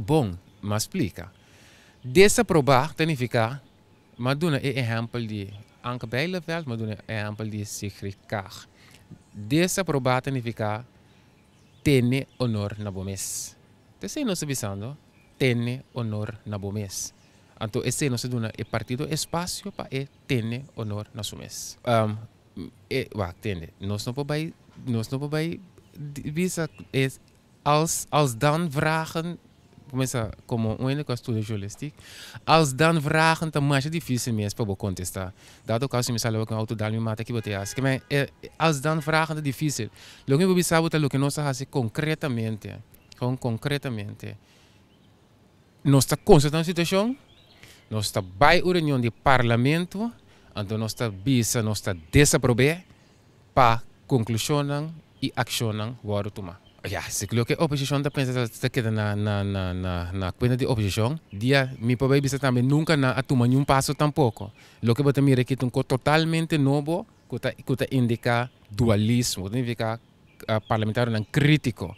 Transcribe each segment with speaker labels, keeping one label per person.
Speaker 1: Bon, m'a splika. Desaprobá ta nifiká, m'a duna e ehèmpel di Anke Bijleveld, m'a duna e ehèmpel di Sigrid Kaag. Desaprobá ta nifiká tene honor na bo mes. Ta esei nos ta bisando, tene honor na bo mes. Anto esei nos ta duna e partido espasio pa e tene honor na su mes. E, wak, tende, nos no por bai, nos no por bai bisa e als, als dan vragen, kumesa komo un hende ku a studia journalistiek, als dan vragen ta masha difisil mes pa bo kontestá. Dado kaso si mi sali awor ku un outo dal mi mata ki bo ta hasi. Ke men e als dan vragen ta difisil. Loke mi por bisa bo ta loke nos a hasi konkretamente, kon konkretamente. Nos ta konstatá un situashon, nos ta bai un reunion di parlamento, anto nos ta bisa nos ta desaprob'é pa konklushonnan i akshonnan wòrdu tumá. Ya, si loke oposishon ta pensa ta ta keda na na na na na kuenta di oposishon, dia mi por bai bisa tambe nunka nan a tuma niun paso tampoko. Loke bo ta mira aki ta un kos totalmente nobo ku ta ku ta indiká dualismo, ku ta nifiká parlamentarionan krítiko.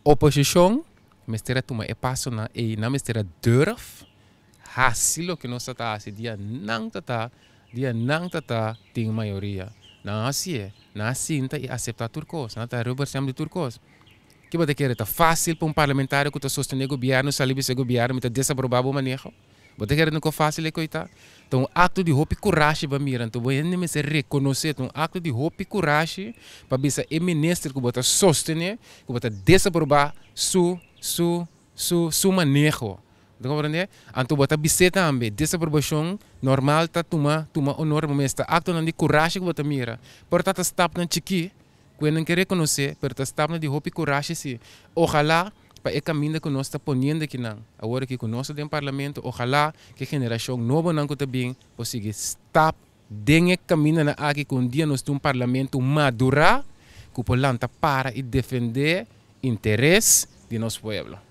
Speaker 1: Oposishon mester a tuma e pasonan ei, nan mester a durf hasi loke nos ta ta hasi dia nan ta ta dia nan ta ta tin mayoria. Nan a hasié, nan a sinta i aseptá tur kos, nan ta rubberstamp di tur kos. Ke bo ta kere? Ta fásil pa un parlamentario ku ta sostené gobièrnu sali bisa e gobièrnu mi ta desaprobá bo maneho? Bo ta kere nunka fásil e koitá? Ta un akto di hopi kurashi pa mira, anto bo hende mester rekonosé, ta un akto di hopi kurashi pa bisa e minister ku bo ta sostené, ku bo ta desaprobá su, su, su, su maneho. Bo ta komprendé? Anto bo ta bis'é tambe, desaprobashon normal ta tuma, tuma honor, bo mester aktonan di kurashi ku bo ta mira, por ta ta stapnan chikí ku e nan ke rekonosé, pero ta stapnan di hopi kurashi si. Ohalá pa e kaminda ku nos ta poniendo akinan, awor aki ku nos ta den Parlamento, ohalá ku e generashon nobonan ku ta bin por sigui stap den e kamindanan aki ku un dia nos tin un Parlamento madurá ku por lanta para i defendé interes di nos pueblo.